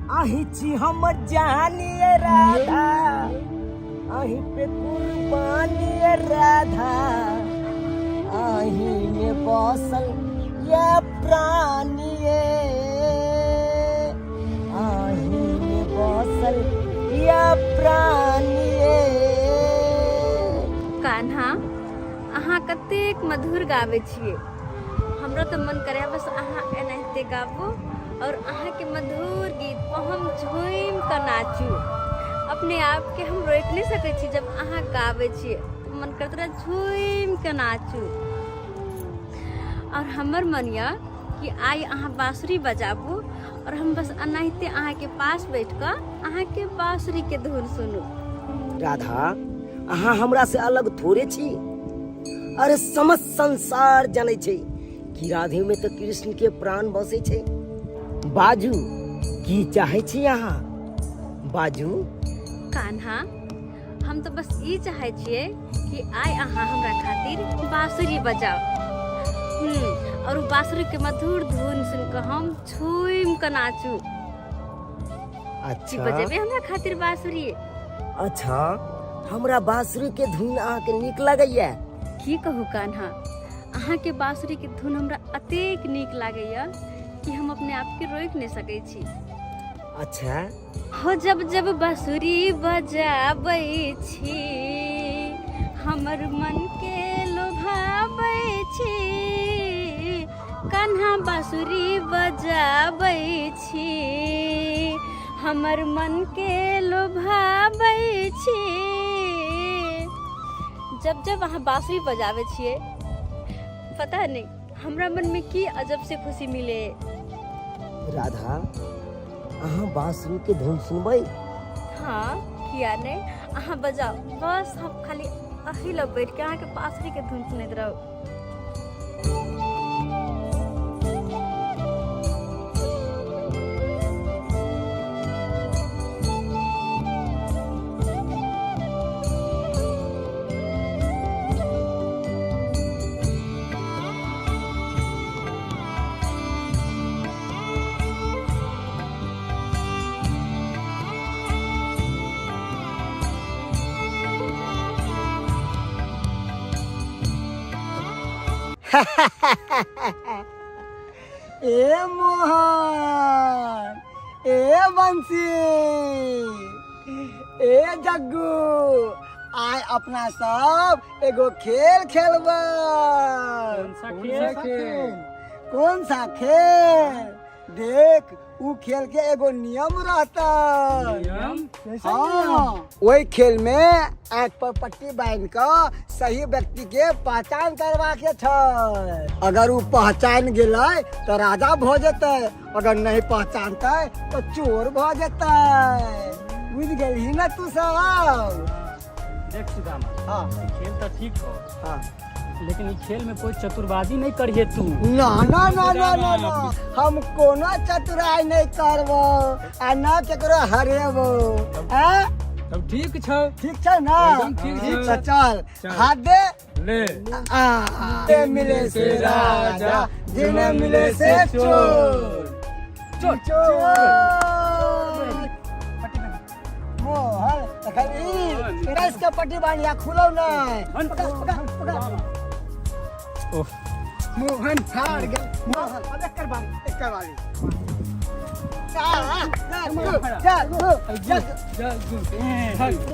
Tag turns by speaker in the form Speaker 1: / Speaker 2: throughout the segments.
Speaker 1: अहीं छी हमर जानिए राधा, अहीं पे कुर्बानी राधा, अहीं में बसल या प्राणिए, अहीं में बसल या प्राणिए।
Speaker 2: कान्हा, अहाँ कतेक मधुर गाबै छियै। हमरो तऽ मन करे बस अहाँ एनाहिते गाबू और अहाँके मधुर गीत पर हम झूमि कऽ नाचू। अपने आपके हम रोकि नहि सकै छी। जब अहाँ गाबै छियै तऽ मन करैत रहै झूमि कऽ नाचू। और हमर मन यऽ कि आइ अहाँ बाँसुरी बजाबू और हम बस एनाहिते अहाँके पास बैठ कऽ अहाँके बाँसुरीके धुन सुनू।
Speaker 1: राधा, अहाँ हमरा से अलग थोड़े छी। अरे समस्त संसार जानै छै कि राधे में तऽ कृष्ण के प्राण बसै छै। बाजू, की चाहै छी अहाँ? बाजू।
Speaker 2: कान्हा, हम तऽ बस ई चाहै छियै कि आइ अहाँ हमरा खातिर बाँसुरी बजाउ और उ बाँसुरी के मधुर धुन सुन कऽ हम झूमि कऽ नाचू। की
Speaker 1: अच्छा।
Speaker 2: बजेबै हमरा खातिर बाँसुरी?
Speaker 1: अच्छा, हमरा बाँसुरी के धुन अहाँके नीक लगैया?
Speaker 2: की कहू कान्हा, अहाँके बाँसुरी के धुन हमरा अतेक नीक लागैया कि हम अपने आपके रोकि नहि सकै छी।
Speaker 1: अच्छा।
Speaker 2: हो जब जब बाँसुरी बजाबै छी, हमर मन के लोभाबै छी। कान्हा, बाँसुरी बजाबै छी, हमर मन के लोभाबै छी। जब जब अहाँ बाँसुरी बजाबै छियै, पता नहि हमरा मन में की अजब से खुशी मिले।
Speaker 1: राधा, अहाँ बाँसुरी के धुन सुनबै?
Speaker 2: हाँ, किया नहि, अहाँ बजाउ, बस हम खाली अही लग बैठ के अहाँके बाँसुरी के धुन सुनैत रहू।
Speaker 1: ए मोहन, ए बंसी, ए जग्गू, आइ अपना सब एगो खेल खेलबै।
Speaker 3: कौन सा खेल?
Speaker 1: कौन सा खेल? देख, उ खेल के एगो नियम रहता।
Speaker 3: नियम?
Speaker 1: हाँ, ओहि खेल में आँख पर पट्टी बांधि कऽ सही व्यक्ति के पहचान करबा के छै। अगर उ पहचान गेलै तऽ राजा भऽ जेतै, अगर नहीं पहचानतै तऽ चोर भऽ जेतै। बुझि गेलही ने तू सब?
Speaker 3: देख सुदामा।
Speaker 1: हाँ।
Speaker 3: ई खेल तऽ ठीक हो।
Speaker 1: हाँ।
Speaker 3: लेकिन ई खेल में कोई चतुरबाजी नहीं करिए तू।
Speaker 1: ना ना ना ना ना ना, हम कोनो चतुराई नहीं करबो आ ना केकरो हरेबो। हैं?
Speaker 3: तब ठीक छौ।
Speaker 1: ठीक छै ना?
Speaker 3: एकदम ठीक छौ।
Speaker 1: ठीक छै, चल।
Speaker 3: चल।
Speaker 1: हाथ दे।
Speaker 3: ले।
Speaker 1: आ, जे मिले से राजा, जिने मिले से चोर।
Speaker 3: चोर।
Speaker 1: चोर। मोहन, तखन ई राइस के पट्टी बान्हिया खुलौ नै। पकड़ पकड़ पकड़।
Speaker 3: ओह।
Speaker 1: मोहन हार गेल। मोहन, अब एकर बारी, एकर बारी।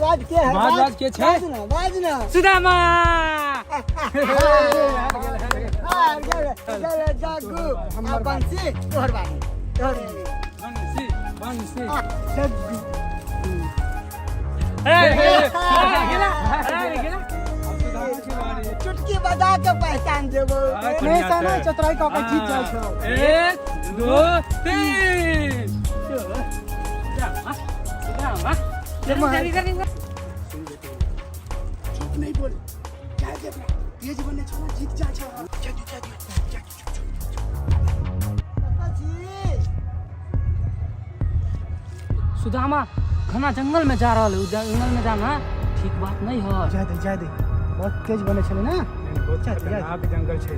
Speaker 1: बाज के है?
Speaker 3: बाज, बाज के छै?
Speaker 1: बाज ना, बाज ना।
Speaker 3: सुदामा।
Speaker 1: हार गेल, गेल जग्गू। आ बंसी, तोहर बारी, तोहर बारी।
Speaker 3: बंसी, बंसी।
Speaker 1: आ, जग्गू।
Speaker 3: ए, ए, गेला, ए, गेला।
Speaker 1: चुटकी बजा के पहचान जेबो।
Speaker 3: नहीं साना
Speaker 4: चतुराई कऽ के जीत जाइ छौ।
Speaker 3: 1 2 3। सुदामा, सुदामा। जल्दी जल्दी जल्दी।
Speaker 4: चुप नहीं बोल, जाय दे ओकरा, तेज बने छौ ना, जीत जाइ छौ। जाय दे, जाय दे, जाय दे, चुप, चुप, चुप।
Speaker 1: कतऽ छी?
Speaker 3: सुदामा घना जंगल में जा रहल है। उ जंगल में जाना ठीक बात नहीं है।
Speaker 4: जाय दे, जाय दे, बहुत तेज बने छलै ना।
Speaker 5: बहुत
Speaker 4: जाय दे, जाय दे।
Speaker 5: खतरनाक जंगल छै,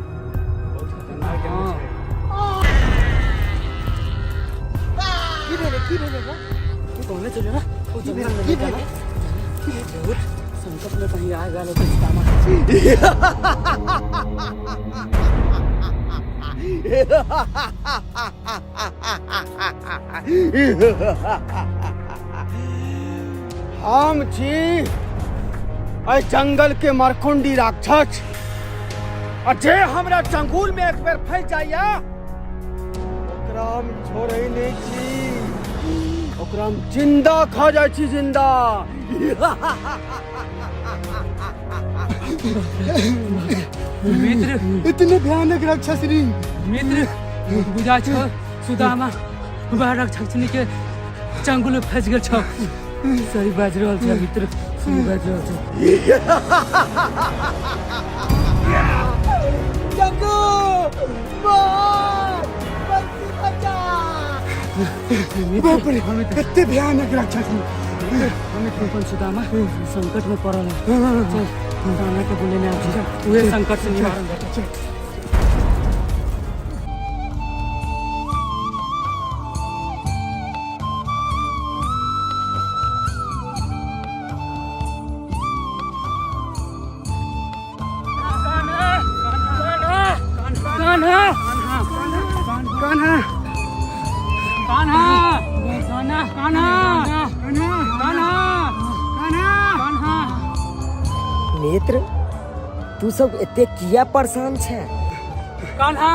Speaker 5: बहुत खतरनाक जंगल छै।
Speaker 4: की भेलै की भेलै रे?
Speaker 3: कहने चलियो ना ओ जंगल में
Speaker 4: की
Speaker 3: जाना
Speaker 4: भेलै?
Speaker 3: बहुत संकट में कहीं आ गेल होतै सुदामा।
Speaker 4: हम छी एहि जंगल के मरकुंडी राक्षस आ जे हमरा चंगुल में एक बेर फंस जाइया ओकरा हम छोड़ै नहि छी, ओकरा हम जिंदा खा जाइ छी, जिंदा।
Speaker 3: मित्र,
Speaker 4: इतने भयानक राक्षस री।
Speaker 3: मित्र, बुझा छौ सुदामा वएह राक्षसनी के चंगुल में फंस गेल छौ। सही बाजि रहल छै मित्र, सही बाजि रहल छै।
Speaker 1: जग्गू, मार, बंसी बचा।
Speaker 4: बाप रे, कते भयानक राक्षस।
Speaker 3: हम अपन सुदामा संकट में पड़ल है। चल, कान्हा के बोलेने आबै छी, उहे संकट से निवारण भेटत। कान्हा,
Speaker 4: कान्हा,
Speaker 3: कान्हा, कान्हा, कान्हा,
Speaker 4: कान्हा,
Speaker 3: कान्हा,
Speaker 4: कान्हा,
Speaker 3: कान्हा।
Speaker 1: मित्र, तू सब एते किया परेशान छै?
Speaker 3: कान्हा,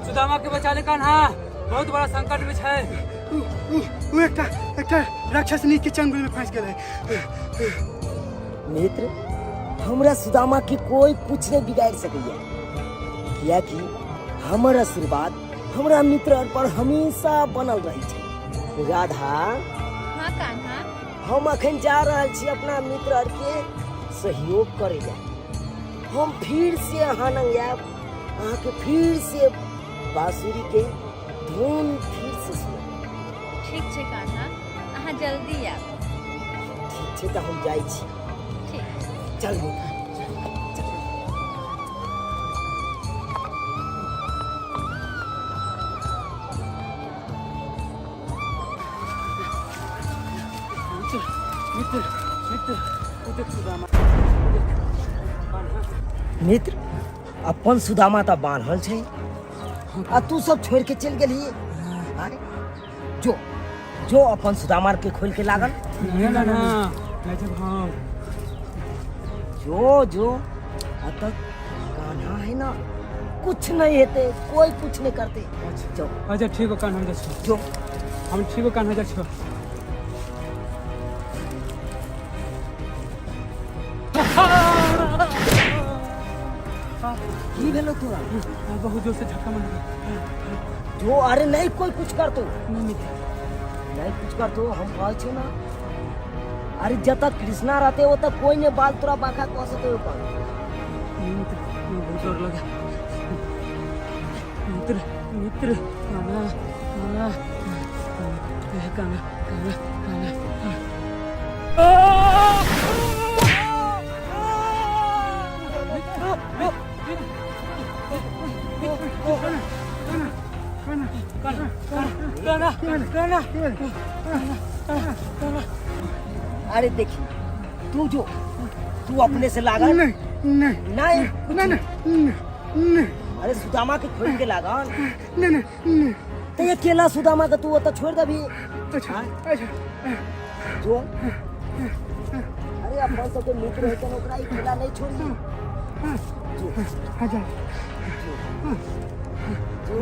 Speaker 3: सुदामा के बचा ले कान्हा, बहुत बड़ा संकट में छै।
Speaker 4: उ एकटा एकटा राक्षसनी के चंगुल में फंस गेल है।
Speaker 1: मित्र, हमरा सुदामा के कोई कुछ नहीं बिगाड़ सकैया, कियाकि हमर आशीर्वाद हमरा मित्र आर पर हमेशा बनल रहै छै। राधा।
Speaker 2: हाँ कान्हा।
Speaker 1: हम अखन जा रहल छी अपना मित्र आर के सहयोग करे ला। हम फिर से अहाँ लग आयब, अहाँके फिर से बांसुरी के धुन फिर से सुनाब।
Speaker 2: ठीक छै कान्हा, अहाँ जल्दी आयब।
Speaker 1: ठीक छै, तऽ हम जाइ छी।
Speaker 2: ठीक।
Speaker 1: चल मित्र, चल।
Speaker 3: मित्र, मित्र, मित्र, ओ देख सुदामा, ओ देख कान्हा।
Speaker 1: मित्र, अपन सुदामा तऽ बान्हल छै आ तू सब छोड़ के चलि गेलही। आँय? जो जो, अपन सुदामा के खोल के लागल।
Speaker 3: नहीं कान्हा, नहीं जब हम
Speaker 1: जो जो, आ तऽ कान्हा है ना, कुछ नहीं हेतै, कोई कुछ नहीं करते। जो।
Speaker 3: अच्छा ठीक हो कान्हा, हम जाइ छी।
Speaker 1: जो।
Speaker 3: हम ठीक हो कान्हा, जाइ छी।
Speaker 1: की भेलो तोरा?
Speaker 3: बहुत जोर से झटका मारल।
Speaker 1: जो, अरे नहीं कोई कुछ करतो।
Speaker 3: नहीं मित्र।
Speaker 1: नहीं कुछ करतो, हम कहै छियौ ना। अरे जब तक कृष्णा रहते वो तक कोई नहीं बाल तोरा बांका कह सके ओकर।
Speaker 3: नहीं मित्र, नहीं, बहुत डर लगा मित्र। मित्र, कान्हा, कान्हा, कान्हा, कान्हा, कान्हा। कान्हा, कान्हा, कान्हा।
Speaker 1: अरे देखी, तू जो, तू अपने से लागल।
Speaker 4: नहीं नहीं।
Speaker 1: नहीं।
Speaker 4: नहीं नहीं नहीं।
Speaker 1: अरे सुदामा के खोल के लागल।
Speaker 4: नहीं नहीं नहीं।
Speaker 1: तो ये अकेला सुदामा के तू ओतऽ छोड़ देबी?
Speaker 4: अच्छा अच्छा।
Speaker 1: जो, अरे अपन सबके मित्र हेतन, ओकरा अकेला नहीं छोड़ी। जो।
Speaker 4: अच्छा।
Speaker 1: जो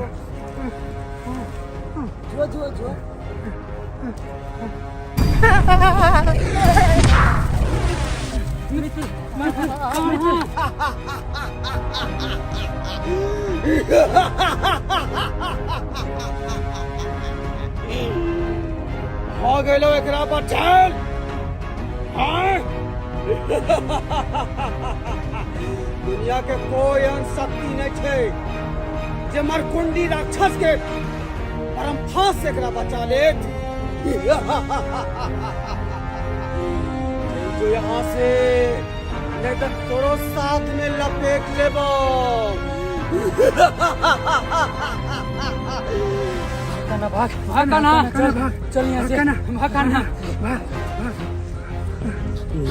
Speaker 1: जो जो जो।
Speaker 3: मित्र, मित्र, कान्हा।
Speaker 4: हो गेलो एकरा पर चल। हाँ, दुनिया के कोई एहन शक्ति नहीं छै जे मरकुंडी राक्षस के परम फांस से एकरा बचा लेत। चल जो यहाँ से, नहीं तो तोरो साथ में लपेट लेबो।
Speaker 3: भाग कान्हा भाग, भाग कान्हा, चल चल यहाँ से, भाग कान्हा भाग।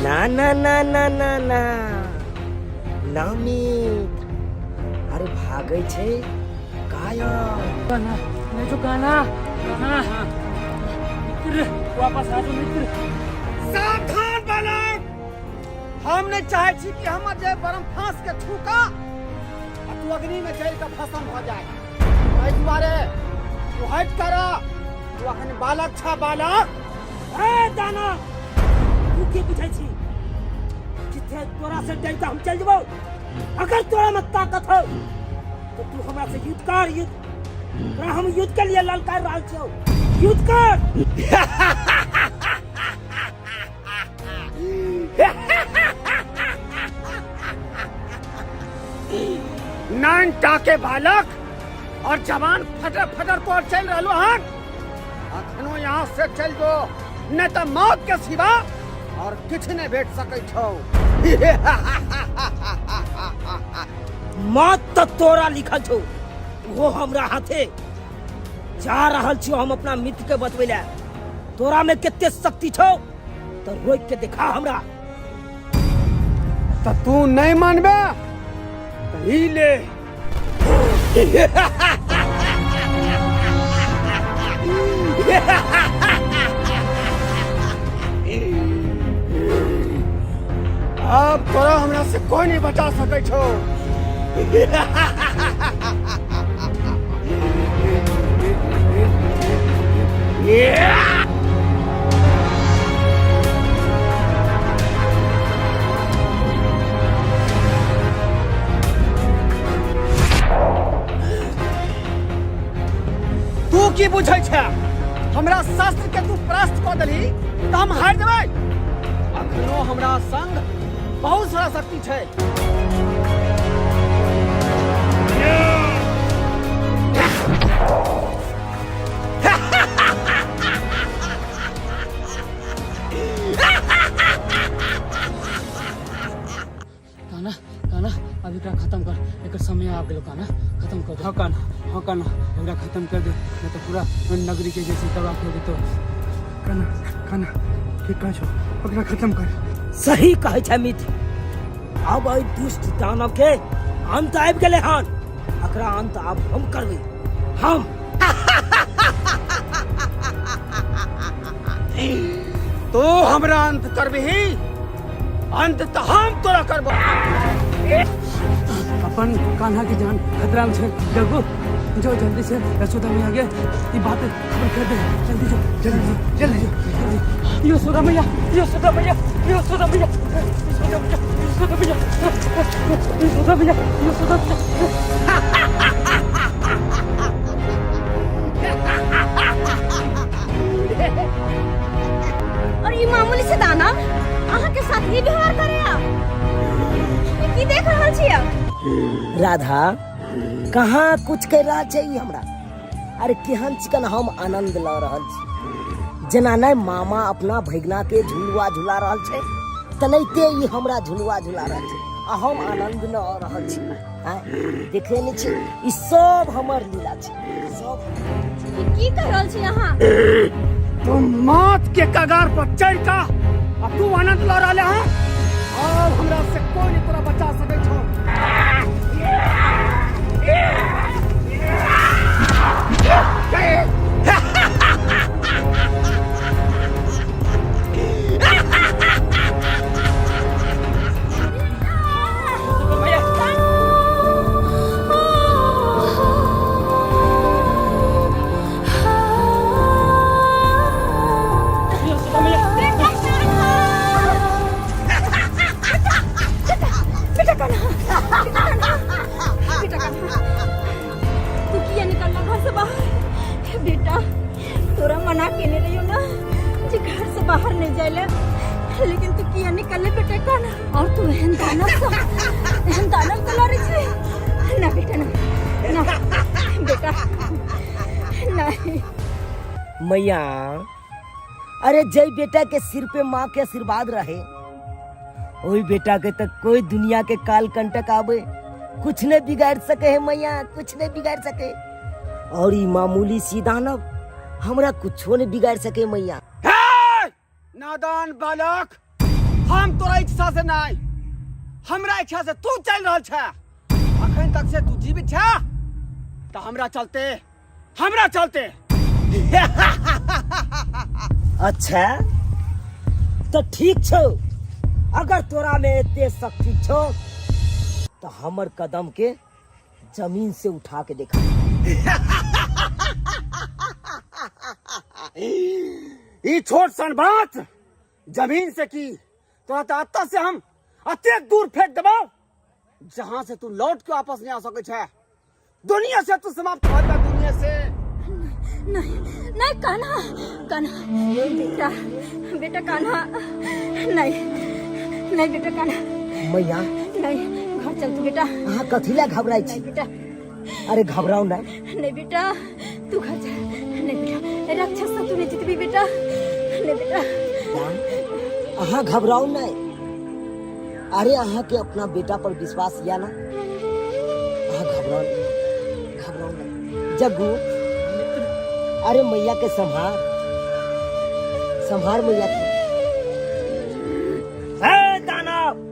Speaker 5: ना ना ना ना ना ना ना मित्र, अरे भागै छै काया।
Speaker 3: कान्हा नहीं जो कान्हा, कान्हा मित्र वापस आ जाओ मित्र।
Speaker 4: सावधान बालक, हम नहीं चाहे छी कि हमर जे बरम फांस के छूका आ तू अग्नि में जल के भस्म भ जाए। एहि दुआरे तू हट कर, तू अखन बालक छा बालक।
Speaker 5: ए दाना, तू की बुझै छी जिथे तोरा से डर के हम चल जेबौ? अगर तोरा में ताकत हो तो तू हमरा से युद्ध कर, युद्ध। तोरा हम युद्ध के लिए ललकार रहल छियौ, युद्ध कर।
Speaker 4: नान टाके बालक और जवान फटर फटर तोर चल रहलो हन, अखनो यहाँ से चल जो, नहीं तो मौत के सिवा और किछ नहीं भेट सकै छौ।
Speaker 5: मौत तो तोरा लिखल छौ, वो हमरा हाथे। जा रहल छियौ हम अपना मित्र के बतबै ले, तोरा में कते शक्ति छौ तो रोक के देखा हमरा।
Speaker 4: तो तू नहीं मानबे तो ई ले। अब तोरा हमरा से कोई नहीं बचा सकै छौ। तू की बुझै छै हमरा शस्त्र के तू परास्त कऽ देलही तऽ हम हारि जेबै? अखनो हमरा संग बहुत सारा शक्ति छै।
Speaker 3: कान्हा, कान्हा अभी एकरा खत्म कर, एकर समय आबि गेलो कान्हा, खत्म कर दे। हाँ कान्हा, हाँ कान्हा, एकरा खत्म कर दे, नहीं तो पूरा नगरी के जैसे तबाह कर देतो।
Speaker 4: कान्हा, कान्हा ठीक कहै छौ, ओकरा खत्म कर।
Speaker 5: सही कहै छै मित्र, आब एहि दुष्ट दानव के अंत आबि गेलै हन, एकरा अंत आब हम करबै, हम।
Speaker 4: तू हमरा अंत करबिही? अंत तो हम तोरा करबो।
Speaker 3: अपन कान्हा के जान खतरा में छै, जग्गू जो जल्दी से यशोदा मैया के ई बात खबर कर दे, जल्दी जो, जल्दी जो, जल्दी जो, जल्दी। यशोदा मैया, यशोदा मैया, यशोदा मैया, यशोदा मैया, यशोदा मैया, यशोदा मैया, यशोदा मैया।
Speaker 2: और ये मामूली से दानव अहाँ के साथ ही व्यवहार करे आप की देख रहल छी आप?
Speaker 5: राधा कहाँ कुछ कर रहा छै ई हमरा? अरे केहन चिकन हम आनंद ल रहल छी, जेना नहि मामा अपना भगिना के झुलुआ झुला रहल छै तेनाहिते ई हमरा झुलुआ झुला रहल छै आ हम आनंद ल रहल छी। आँय, देखे नहि छी ई सब हमर लीला छै, सब।
Speaker 2: ई की कह रहल छी अहाँ?
Speaker 4: तू मौत के कगार पर चढ़ का आ तू आनंद ल रहल हँ? अब हमरा से कोई नहीं तोरा बचा सकै छौ।
Speaker 2: बेटा कान्हा, बेटा कान्हा, तू किया निकलना घर से बाहर? बेटा तोरा मना केने रहियो ना जे घर से बाहर नहीं जाइले, लेकिन तू किया निकलले बेटा कान्हा? और तू एहन दानव सा, एहन दानव से लड़े छे? ना बेटा ना, ना बेटा नहीं।
Speaker 5: मैया अरे जय बेटा के सिर पे माँ के आशीर्वाद रहे ओही बेटा के तक कोई दुनिया के काल कंटक आवे कुछ नहीं बिगाड़ सके है मैया, कुछ नहीं बिगाड़ सके। और ई मामूली सी दानव हमरा कुछो नहीं बिगाड़ सके मैया।
Speaker 4: हे नादान बालक, हम तोरा इच्छा से नहीं, हमरा इच्छा से तू चल रहल छे। अखन तक से तू जीवित छे तो हमरा चलते, हमरा चलते।
Speaker 5: अच्छा तो ठीक छो, अगर तोरा में एते शक्ति छो तो हमर कदम के जमीन से उठा के देखा।
Speaker 4: ई छोट सन बात जमीन से की तोरा तो अतः से हम अतेक दूर फेंक देबो जहां से तू लौट के वापस नहीं आ सके छे। दुनिया से तू समाप्त हो जा, दुनिया से।
Speaker 2: नहीं नहीं कान्हा, कान्हा बेटा, बेटा कान्हा, नहीं नहीं बेटा कान्हा।
Speaker 5: मैया
Speaker 2: नहीं, घर चल तू बेटा।
Speaker 5: अहाँ कथी ला घबराई छी?
Speaker 2: नहीं बेटा।
Speaker 5: अरे घबराओ ना।
Speaker 2: नहीं बेटा तू घर चल। नहीं बेटा राक्षस से तू नहीं जीतबी बेटा। नहीं बेटा।
Speaker 5: अहाँ घबराओ नहीं। अरे अहाँ के अपना बेटा पर विश्वास या ना? अहाँ घबराओ नहीं, घबराओ नहीं। जग्गू, अरे मैया के संभार, संभार मैया के। हे दानव!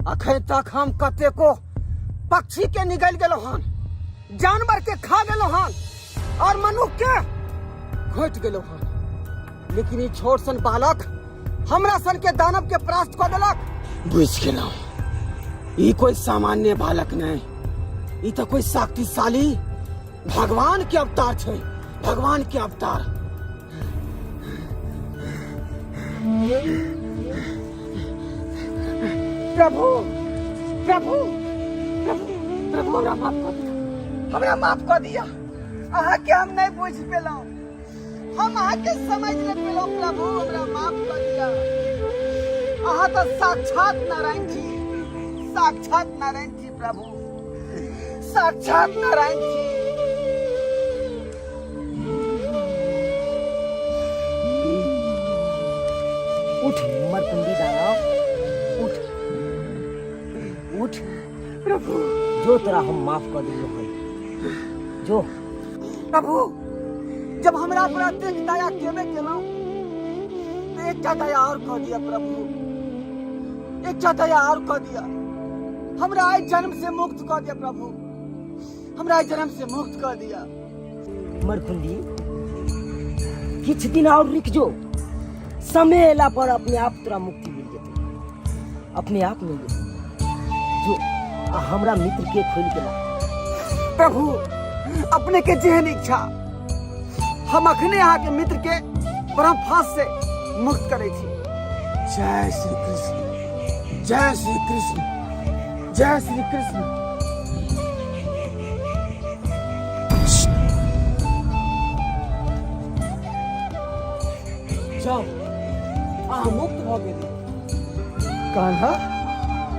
Speaker 4: अखन तक हम कतेको पक्षी के निगल गेलो हन, जानवर के खा गेलो हन और मनुष्य के घोट गेलो हन, लेकिन ई छोट सन बालक हमरा सन के दानव के परास्त कऽ देलक। बुझ गेलहुँ, ई कोई सामान्य बालक नहीं, ई तो कोई शक्तिशाली भगवान के अवतार छै, भगवान के अवतार। प्रभु, प्रभु, प्रभु, प्रभु, हमरा माफ कऽ दिया, हमरा माफ कऽ दिया। अहाँ के हम नहीं बुझ पेलहुँ, हम अहाँ के समझ नहीं पेलहुँ। प्रभु हमरा माफ कऽ दिया। अहाँ तो साक्षात नारायण जी, साक्षात नारायण जी प्रभु, साक्षात नारायण जी।
Speaker 5: उठ मरकुंडी दानव, उठ उठ
Speaker 4: प्रभु।
Speaker 5: जो तोरा हम माफ कर दिलो है, जो।
Speaker 4: प्रभु जब हमरा पर एतेक दया केबे केलहुँ तो एकटा दया और कऽ दिया प्रभु, एकटा दया और कऽ दिया। हमरा एहि जन्म से मुक्त कऽ दिया प्रभु, हमरा एहि जन्म से मुक्त कऽ दिया।
Speaker 5: मरकुंडी किछ दिन और रुक जो, समय एला पर अपने आप तोरा मुक्ति मिल जेतौ, अपने आप मिल जेतौ। जो आ हमरा मित्र के खोल के ला।
Speaker 4: प्रभु अपने के जेहन इच्छा, हम अखने अहाँ के मित्र के ब्रह्मफास से मुक्त करै छी। जय श्री कृष्ण, जय श्री कृष्ण, जय श्री कृष्ण। जाओ, अहाँ मुक्त भऽ गेली। कान्हा,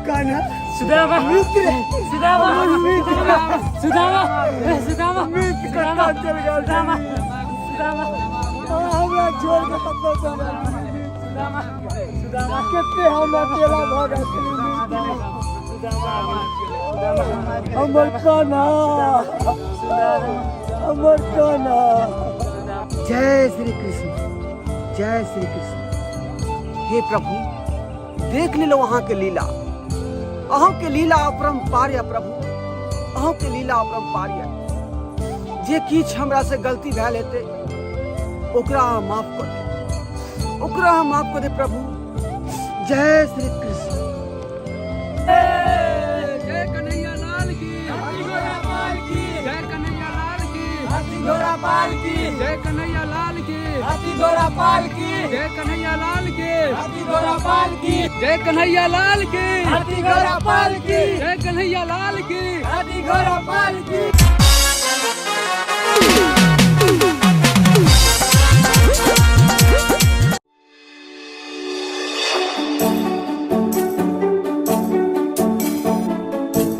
Speaker 4: कान्हा,
Speaker 3: सुदामा,
Speaker 4: मित्र,
Speaker 3: सुदामा, सुदामा, सुदामा,
Speaker 4: मित्र कतऽ चलि गेल?
Speaker 3: सुदामा, सुदामा,
Speaker 1: हमरा छोड़ के कतऽ चलि गेल?
Speaker 3: सुदामा, सुदामा,
Speaker 1: कते हम अकेला भऽ गेल छली। हमर कान्हा, हमर कान्हा।
Speaker 4: जय श्री कृष्ण, जय श्री कृष्ण। हे प्रभु देख लेलो अहाँ के लीला, अहाँ के लीला अपरंपार है प्रभु, अहाँ के लीला अपरंपार है। जे किछु हमरा से गलती भेल हेतै ओकरा अहाँ माफ कऽ दे, ओकरा अहाँ माफ कऽ दे प्रभु। जय श्री कृष्ण।
Speaker 3: जय कन्हैया लाल की, हाथी घोड़ा पार की, जय कन्हैया लाल की,
Speaker 4: हाथी घोड़ा पार पाल की।
Speaker 3: जय कन्हैया लाल की।
Speaker 4: हाथी घोड़ा पाल की।
Speaker 3: जय कन्हैया लाल की।
Speaker 4: हाथी घोड़ा पाल की।
Speaker 3: जय कन्हैया लाल की।
Speaker 4: हाथी घोड़ा पाल की।
Speaker 3: जय कन्हैया लाल की।
Speaker 4: हाथी घोड़ा पाल की।